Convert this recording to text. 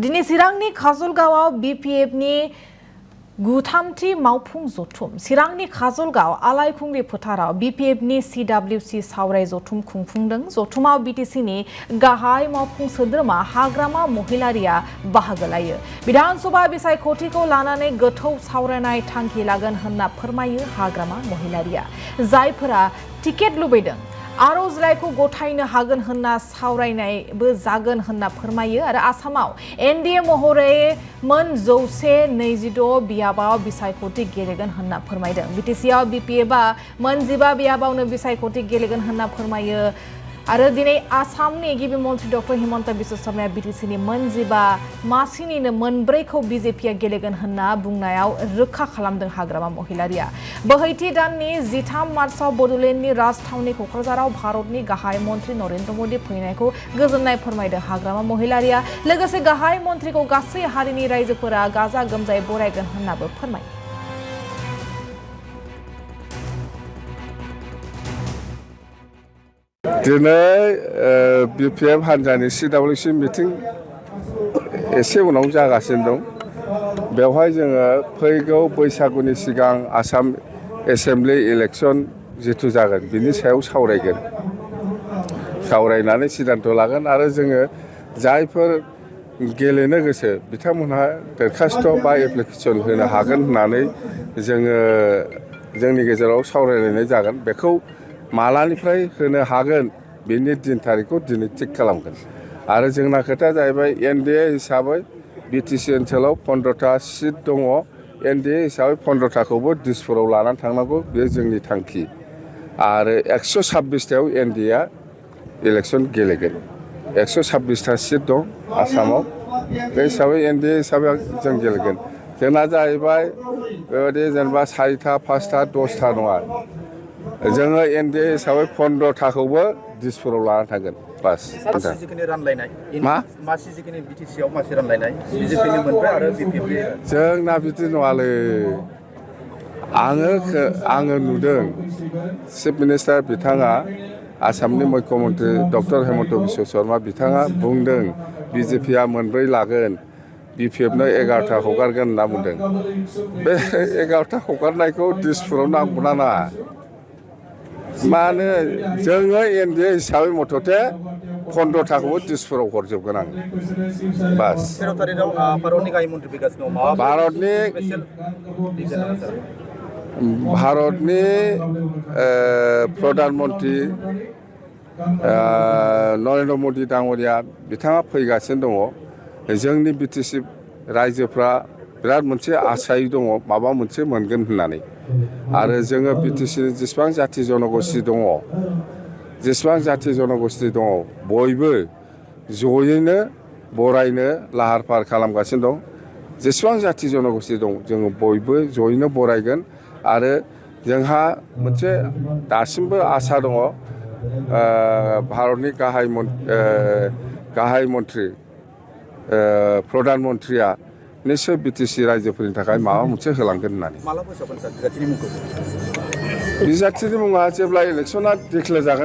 दिनै चिरांनि काजलगावआव BPFनि गुथामथि मावफुं जथुम चिरांनि काजलगाव आलायखुंग्रि फोथाराव BPFनि CWC सावराय जथुम खुंफुंदों। जथुमाव BTCनि गाहाय मावफुं सोद्रोमा हाग्रामा महिलारिया बाहागो लायो। विधानसभा बिसायख'थिखौ लानानै गोथौ सावरायनाय थांखि लागोन होनना फोरमायो हाग्रामा महिलारिया। जायफोरा टिकेट लुबैदों आर'जलाइखौ गथायनो हागोन होनना सावरायनायबो जागोन होनना फोरमायो आरो आसामाव NDA महरै मोन 126 बियाबाव बिसायख'थि गेलेगोन होनना फोरमायदों। BTCआव BPFआ मोन 15 बियाबावनो बिसायख'थि गेलेगोन होनना फोरमायो आरो दिनै आसामनि गिबि मन्त्रि डक्टर हिमन्त बिश्व शर्माया BTCनि मोन 15 मासिनिनो मोन 4खौ BJPआ गेलेगोन होनना बुंनायाव रोखा खालामदों हाग्रामा महिलारिया। बोहैथि दाननि 13 मार्चआव बड'लेण्डनि राजथावनि क'क्राझाराव भारतनि गाहाय मन्त्रि नरेन्द्र मोदी फैनायखौ गोजोननाय फोरमायदों हाग्रामा महिलारिया। लोगोसे गाहाय मन्त्रिखौ गासै हारिनि रायजोफोरा गाजा गोमजायै बरायगोन होननाबो फोरमायो। दिनै BPF हान्जानि CWC मिटिं एसे उनाव जागासिनो दं। बेवहाय जोङो फैगौ बैसागुनि सिगां आसाम एसेम्बलि इलेक्सन जिथु जागोन बिनि सायाव सावरायगोन। सावरायनानै सिद्धान्त लागोन आरो जोङो जायफोर गेलेनो गोसो बिथांमोनहा दरखास्त बा एप्लिकेसन होनो हागोन होननानै जोंनि गेजेराव सावरायलायनाय जागोन। बेखौ मालानिफ्राय होनो हागोन बेनि दिन थारिखखौ दिनै थिग खालामगोन। आरो जोंना खोथाया जाहैबाय NDA हिसाबै BTC ओनसोलाव 15टा सिट दङ। NDA हिसाबै 15टाखौबो दिसपुराव लानानै थांनांगौ बेयो जोंनि थांखि। आरो 126टायाव NDAआ इलेक्सन गेलेगोन। 126टा सिट दं आसामाव। बे हिसाबै NDA हिसाबै जों गेलेगोन। जोंना जाहैबाय बेबायदि जेनेबा 4टा 5टा 10टा नङा। जोङो NDA हिसाबै 15टाखौबो दिसपुराव लानानै थांगोन बास। मासि जिखिनि BTCआव मासि रानलायनाय BJPनि मोनबाय आरो BPFनि जोंना बिदि नङालै। आङो नुदों चिफ मिनिस्टार बिथाङा आसामनि मुख्यमन्त्रि डक्टर हिमन्त बिश्व शर्मा बिथाङा बुंदों BJPआ मोन 4 लागोन BPFनो 11टा हगारगोन होनना बुंदों। बे 11टा हगारनायखौ दिसपुराव नांगौना नाङा? मानो जोङो NDA हिसाबै मथथे 15टाखौबो दिसपुराव हरजोबगोन आं बास। 13 तारिखआव भारतनि गाहाय मन्त्रि फैगासिनो दं। भारतनि प्रधान मन्त्रि नरेन्द्र मोदी दाङ'रिया बिथाङा फैगासिनो दङ। जोंनि BTC रायजोफ्रा बिराद मोनसे आसायै दङ माबा मोनसे मोनगोन होननानै। आरो जोङो BTCनि जेसेबां जाथि जनगोष्ठि दङ बयबो जयैनो बरायनो लाहार फाहार खालामगासिनो दं। जेसेबां जाथि जनगोष्ठि दं जोङो बयबो जयैनो बरायगोन। आरो जोंहा मोनसे दासिमबो आसा दङ भारतनि गाहाय मन्त्रि प्रधान मन्त्रिया निश्चय BTC रायजोफोरनि थाखाय माबा मोनसे होलांगोन होननानै। माला फोसावगोन सार बिजाथिनि मुंखौ? बिजाथिनि मुङा जेब्ला इलेक्सना डिक्लेयार जागोन